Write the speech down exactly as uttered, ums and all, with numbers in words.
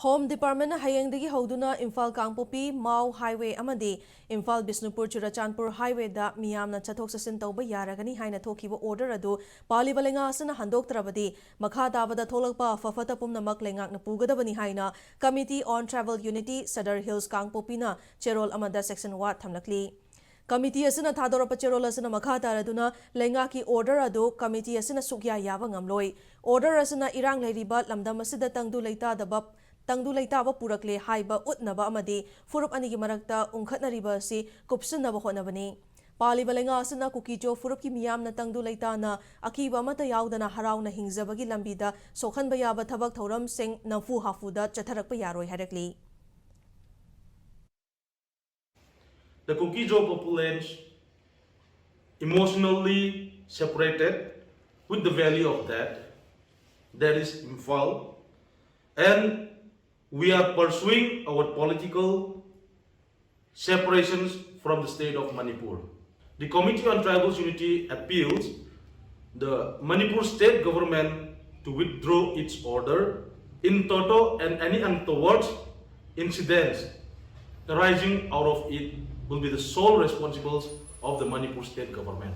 Home ꯗꯤꯄꯥꯔꯠꯃꯦꯟꯅ ꯍꯌꯦꯡꯗꯒꯤ ꯍꯧꯗꯨꯅ ꯏꯝꯐꯥꯜ ꯀꯥꯡꯄꯣꯛꯄꯤ ꯃꯥꯎ highway ꯑꯃꯗꯤ ꯏꯝꯐꯥꯜ ꯕꯤꯁꯅꯨꯄꯨꯔ ꯆꯨꯔꯆꯥꯟꯄꯨꯔ ꯍꯥꯏꯋꯦꯗ ꯃꯤꯌꯥꯝꯅ ꯆꯠꯊꯣꯛ ꯆꯠꯁꯤꯟ ꯇꯧꯕ ꯌꯥꯔꯒꯅꯤ ꯍꯥꯏꯅ ꯊꯣꯛꯈꯤꯕ ꯑꯣꯔꯗꯔ ꯑꯗꯨ ꯄꯥꯜꯂꯤꯕ ꯂꯩꯉꯥꯛ ꯑꯁꯤꯅ ꯍꯟꯗꯣꯛꯇ꯭ꯔꯕꯗꯤ ꯃꯈꯥ ꯇꯥꯕꯗ ꯊꯣꯛꯂꯛꯄ ꯑꯐ ꯐꯠꯇ ꯄꯨꯝꯅꯃꯛ ꯂꯩꯉꯥꯛꯅ ꯄꯨꯒꯗꯕꯅꯤ ꯍꯥꯏꯅ Committee on Tribal Unity Sadar Hills ꯀꯥꯡꯄꯣꯛꯄꯤꯅ ꯆꯦꯔꯣꯜ ꯑꯃꯗ section one ꯊꯝꯂꯛꯂꯤ꯫ ꯀꯃꯤꯇꯤ ꯑꯁꯤꯅ ꯊꯥꯗꯣꯔꯛꯄ ꯆꯦꯔꯣꯜ ꯑꯁꯤꯅ ꯃꯈꯥ ꯇꯥꯔꯗꯨꯅ ꯂꯩꯉꯥꯛꯀꯤ ꯑꯣꯔꯗꯔ ꯑꯗꯨ ꯀꯃꯤꯇꯤ ꯑꯁꯤꯅ ꯁꯨꯛꯌꯥ ꯌꯥꯕ ꯉꯝꯂꯣꯏ꯫ ꯑꯣꯔꯗꯔ ꯑꯁꯤꯅ ꯏꯔꯥꯡ ꯂꯩꯔꯤꯕ ꯂꯝꯗꯝ ꯑꯁꯤꯗ ꯇꯪꯗꯨ ꯂꯩꯇꯥꯗꯕ ꯇꯪꯗꯨ ꯂꯩꯇꯥꯕ ꯄꯨꯔꯛꯂꯦ ꯍꯥꯏꯕ ꯎꯠꯅꯕ ꯑꯃꯗꯤ ꯐꯨꯔꯨꯞ ꯑꯅꯤꯒꯤ ꯃꯔꯛꯇ ꯎꯪꯈꯠꯅꯔꯤꯕ ꯑꯁꯤ ꯀꯨꯞꯁꯤꯟꯅꯕ ꯍꯣꯠꯅꯕꯅꯤ꯫ ꯄꯥꯜꯂꯤꯕ ꯂꯩꯉꯥꯛ ꯑꯁꯤꯅ ꯀꯨꯀꯤꯖꯣ ꯐꯨꯔꯨꯞꯀꯤ ꯃꯤꯌꯥꯝꯅ ꯇꯪꯗꯨ ꯂꯩꯇꯥꯅ ꯑꯀꯤꯕ ꯑꯃꯠꯇ ꯌꯥꯎꯗꯅ ꯍꯔꯥꯎꯅ ꯍꯤꯡꯖꯕꯒꯤ ꯂꯝꯕꯤꯗ ꯁꯣꯛꯍꯟꯕ ꯌꯥꯕ ꯊꯕꯛ ꯊꯧꯔꯝꯁꯤꯡ ꯅꯝꯐꯨ ꯍꯥꯐꯨꯗ ꯆꯠꯊꯔꯛꯄ ꯌꯥꯔꯣꯏ ꯍꯥꯏꯔꯛꯂꯤ꯫ The Kuki-Zo populace emotionally separated with the valley of death, that is Imphal, and we are pursuing our political separations from the state of Manipur. The Committee on Tribal Unity appeals the Manipur state government to withdraw its order in toto, and any untoward incidents arising out of it will be the sole responsibles of the Manipur state government.